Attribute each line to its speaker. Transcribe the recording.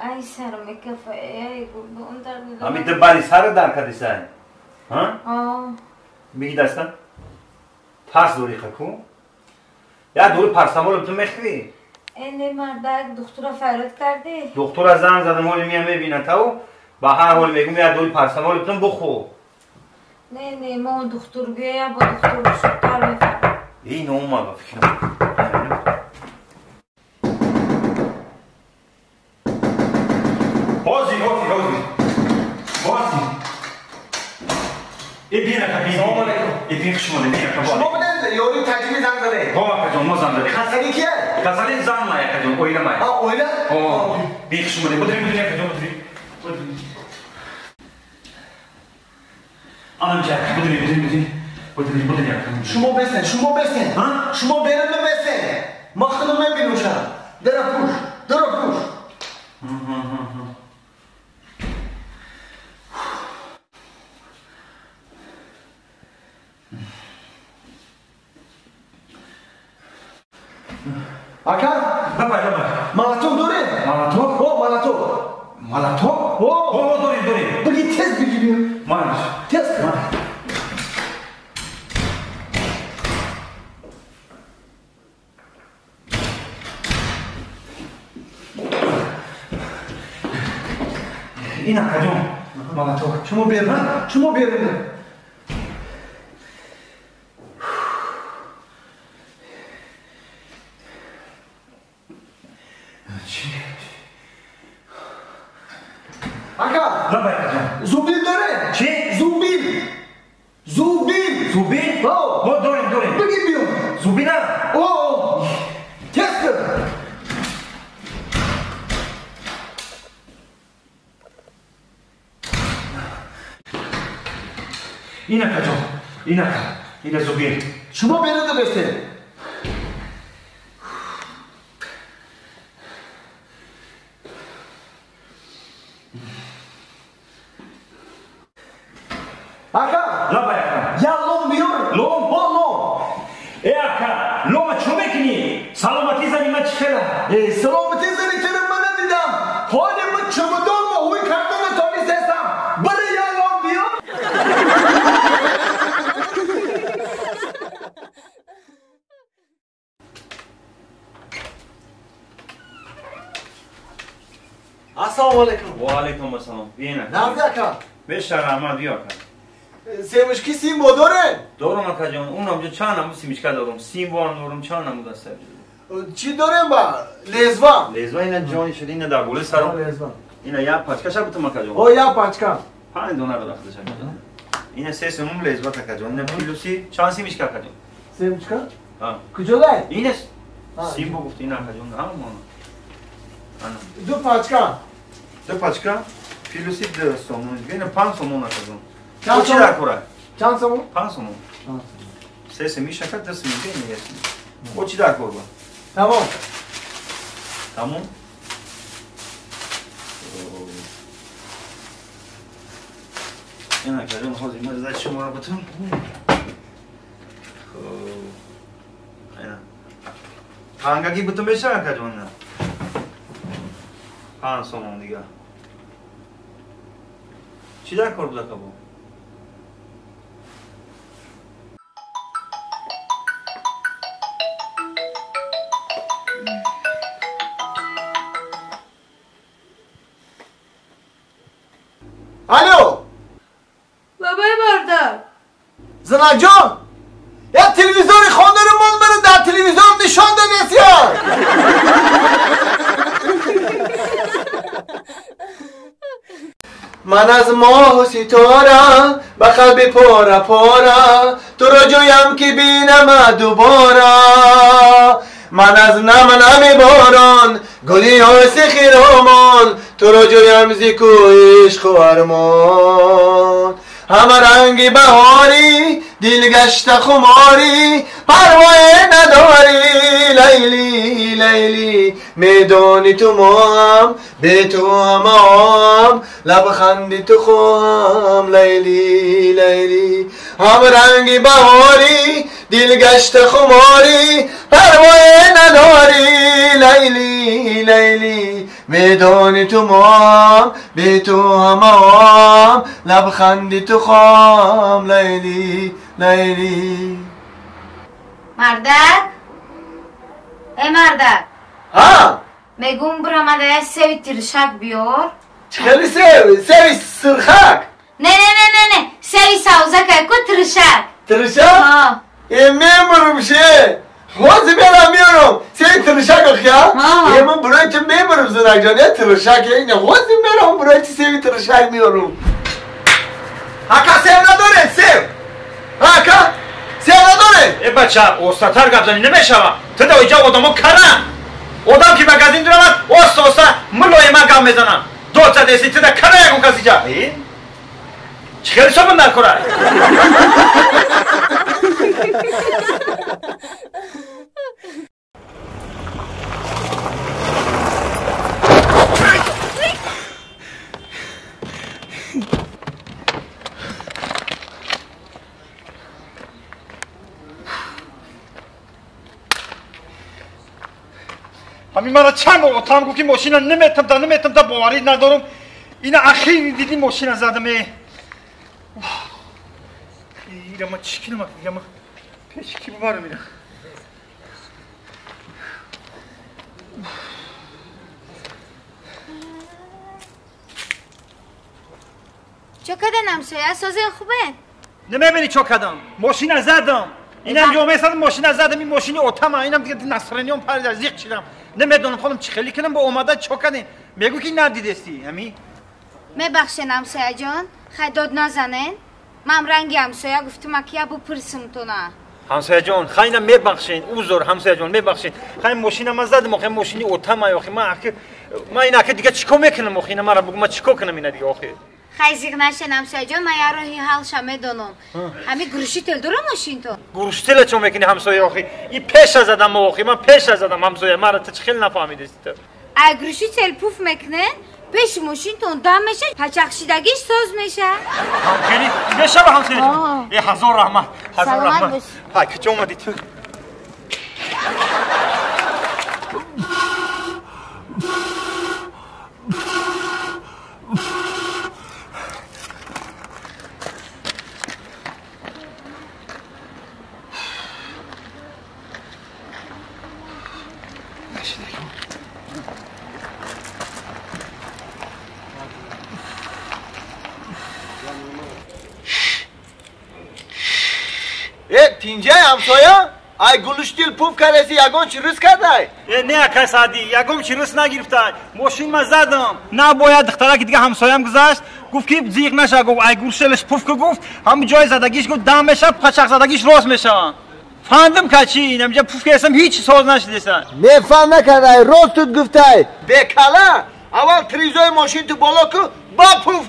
Speaker 1: Ай сар мекафа, ай гурдон дард.
Speaker 2: Ҳамин ту бари сар дар кардисай? Ҳа? Биги дастам. Тарс дорӣ хаку? Як дори парсамолам ту мехӯрӣ?
Speaker 1: Э не мардак, духтура фарёд кардӣ?
Speaker 2: Духтура занг задам, ҳоли мия мебинад тау. Ба ҳар ҳол мегӯм як дори парсамолам ту бихӯр.
Speaker 1: Не, не, мо духтур биёя, бо духтур шудтар мефаҳмам.
Speaker 2: Ин омад ба фикрам. Ҳозир, ҳозир, ҳозир. Ҳозир. Э бин ака, бин.
Speaker 3: Салом алейкум.
Speaker 2: Э бин, хуш омадед, бин ака.
Speaker 3: Шумо будед ёри таҷриби занг задед?
Speaker 2: Ҳо акаҷон, мо занг задем.
Speaker 3: Касалӣ кия?
Speaker 2: Касалӣ зан май акаҷон, оила май.
Speaker 3: А, оила?
Speaker 2: Ҳо. Бин, хуш омадед. Будри, будри акаҷон, будри. Будри. Анам ҷа, будри, будри, будри. Будри, будри ака.
Speaker 3: Шумо бесен, шумо бесен.
Speaker 2: Ҳа?
Speaker 3: Шумо берун бесен. Ма худам мебинам ша. Дара пӯш, дара пӯш. Ака?
Speaker 2: Давай, давай.
Speaker 3: Молоток дорем?
Speaker 2: Молоток?
Speaker 3: О, молоток.
Speaker 2: Молоток?
Speaker 3: О,
Speaker 2: о, дорем, дорем.
Speaker 3: Биги тез бигирем.
Speaker 2: Марш.
Speaker 3: Тез.
Speaker 2: Ин акаҷон, молоток.
Speaker 3: Шумо берун, шумо берун. Ака!
Speaker 2: Давай, акаҷон.
Speaker 3: Зубил дорем?
Speaker 2: Чӣ?
Speaker 3: Зубил. Зубил.
Speaker 2: Зубил?
Speaker 3: О.
Speaker 2: О, дорем, дорем.
Speaker 3: Бигир биём.
Speaker 2: Зубина?
Speaker 3: О, тез кун.
Speaker 2: Ин акаҷон, ин ака, ина зубил.
Speaker 3: Шумо берун бесен. Ака!
Speaker 2: Лабай, ака.
Speaker 3: Я лом биёр.
Speaker 2: Лом?
Speaker 3: О, лом.
Speaker 2: Э, ака, лома чо мекунӣ? Саломатӣ зани ман чӣ хела?
Speaker 3: Э, саломатӣ зани туро ман надидам. Ҳоли ман чамадон ма ҳуй кардана тонистестам. Бара я лом биёр. Ассалому алайкум.
Speaker 2: Ва алайкум ассалом. Биен, ака.
Speaker 3: Нағзи, ака.
Speaker 2: Беша раҳмат, биё, ака.
Speaker 3: Семечки Симбо дорем?
Speaker 2: Дорам, акаҷон. Унам ҷо чанд намуд семечка дорам. Симбоам дорам, чанд намуд аст.
Speaker 3: Чӣ дорем ба? Лезва.
Speaker 2: Лезва ина ҷони шуд, ина дар болои сарам.
Speaker 3: Лезва.
Speaker 2: Ина як пачка ша бутум, акаҷон.
Speaker 3: О, як пачка.
Speaker 2: 5 дона дора худаш, акаҷон. Ина 3 сомон лезва, акаҷон. Ина плюси чанд семечка, акаҷон?
Speaker 3: Семечка?
Speaker 2: А.
Speaker 3: Куҷо дай?
Speaker 2: Ина Симбо гуфт, ина акаҷон, ҳамон. Ана.
Speaker 3: 2 пачка.
Speaker 2: 2 пачка плюси 2 сомон. Ина 5 сомон, акаҷон.
Speaker 3: Чанд
Speaker 2: чӣ дар кора?
Speaker 3: Чанд сомон?
Speaker 2: 5 сомон. 3 сомон шака, 2 сомон бин ясин. О чӣ дар кор ба?
Speaker 3: Тамом.
Speaker 2: Тамом. Ина акаҷон, ҳозир ман зад шуморо бутум. Хоб. Ина. Тангаги бутум беша, акаҷон, ина. 5 сомон дига. Чӣ дар кор буда, кабо?
Speaker 3: Алло!
Speaker 1: Бабай мардак.
Speaker 3: Занаҷон! Як телевизори хонаро мон мара дар телевизор нишон додесия! Ман аз моҳу ситора ба қалби пора пора туро ҷӯям ки бинама дубора. Ман аз нам нами борон гули оси хиромон туро ҷӯям зи кӯи ишқу армон. Ҳама ранги баҳорӣ дил гашта хуморӣ парвое надорӣ лайли лайли медонӣ ту моҳам бе ту ҳамаам лабханди ту хоҳам лайли лайли. Ҳама ранги баҳорӣ дил гашта хуморӣ парвое надорӣ лайли лайли медони ту мом бе ту ҳамаом лабханди ту хом лайли лайли.
Speaker 1: Мардак, э мардак.
Speaker 3: Ҳа,
Speaker 1: мегум бирамада я севи тиршак биёр.
Speaker 3: Чӣ хели севи? Севи сирхак?
Speaker 1: Не, не, не, не, не, севи савзакай ку, тиршак.
Speaker 3: Тиршак? Э, мемурум ше. Ҳозир мерам меёрам. Севи тиршак охя? Э, ман барои ту мемурум, занакҷон, я тиршак ина. Ҳозир мерам барои ту севи тиршак меёрам. Ака, сев надоред, сев? Ака, сев надоред?
Speaker 2: Э бача, остатар гап зани намешава. Ту да иҷа одамо каран. Одам ки магазин дуравад, оста оста мулоима гап мезанам. Дод задеси, ту да кара ягон кас иҷа. Чӣ хеле собун дар кора? Ҳамин мара чанд бор отам гуфт, ки мошина наметам, наметам, та боварӣ надорам. Ина ахири диди мошина задам. Э, ирама чӣ кинам, ирама пеш ки бибарам ира?
Speaker 1: Чо кадан, ҳамсоя, созен, хубе?
Speaker 2: Намебинӣ чо кардам? Мошина задам. Инам ҷомеа задам, мошина задам. Ин мошини отама, инам дига насраниём парида, зиқ шидам. Намедонам худам чӣ хеле кунам. Бо омада чо кардем, мегӯ ки надидестӣ ҳами.
Speaker 1: Мебахшен, ҳамсояҷон, хай дод назанен. Ман ранги ҳамсоя гуфтум, акия бупурсимтона.
Speaker 2: Ҳамсояҷон, хай ина мебахшен, узр, ҳамсояҷон, мебахшен. Хай мошина ман задам, охи мошини отама. Охи ман ахи ман ина аки дига чӣ кор мекунам? Охи ина мара бугу, ман чӣ кор кунам ина дига охи?
Speaker 1: Хай, зиқ нашен, ҳамсояҷон, ман як роҳи ҳалша медонам. Ҳами глушитель дора мошинто?
Speaker 2: Глушителя чо мекунӣ, ҳамсоя? Охи и пеша задам, охи ман пеша задам. Ҳамсоя, мара ту чӣ хеле нафаҳмидести ту?
Speaker 1: Ай глушитель пуф мекунен, пеши мошинтон дам меша, пачақшидагиш соз меша.
Speaker 2: Ҳамхели мешава, ҳамсоя? Э, ҳазор раҳмат, ҳазор раҳмат. Ҳай, куҷо омадӣ ту?
Speaker 3: Э, тинҷай, ҳамсоя? Ай глушитель пуф кардеси, ягон чи рӯз кардай?
Speaker 2: Э, не, акай Саъдӣ, ягон чи рӯз нагирифтай. Мошин ма задам. На бояд духтараки дига ҳамсоям гузашт, гуфт ки зиқ наша, гуфт, ай глушителш пуф ку, гуфт, ҳамин ҷои задагиш, гуфт, дам меша, пачақзадагиш рост мешаванд. Фаҳмдим ка чи, инамҷа пуф кардесам, ҳеҷ соз нашидеса.
Speaker 3: Не, фаҳм накардай, рост тут гуфтай. Бекала, аввал тризои мошин ту боло ку, ба пуф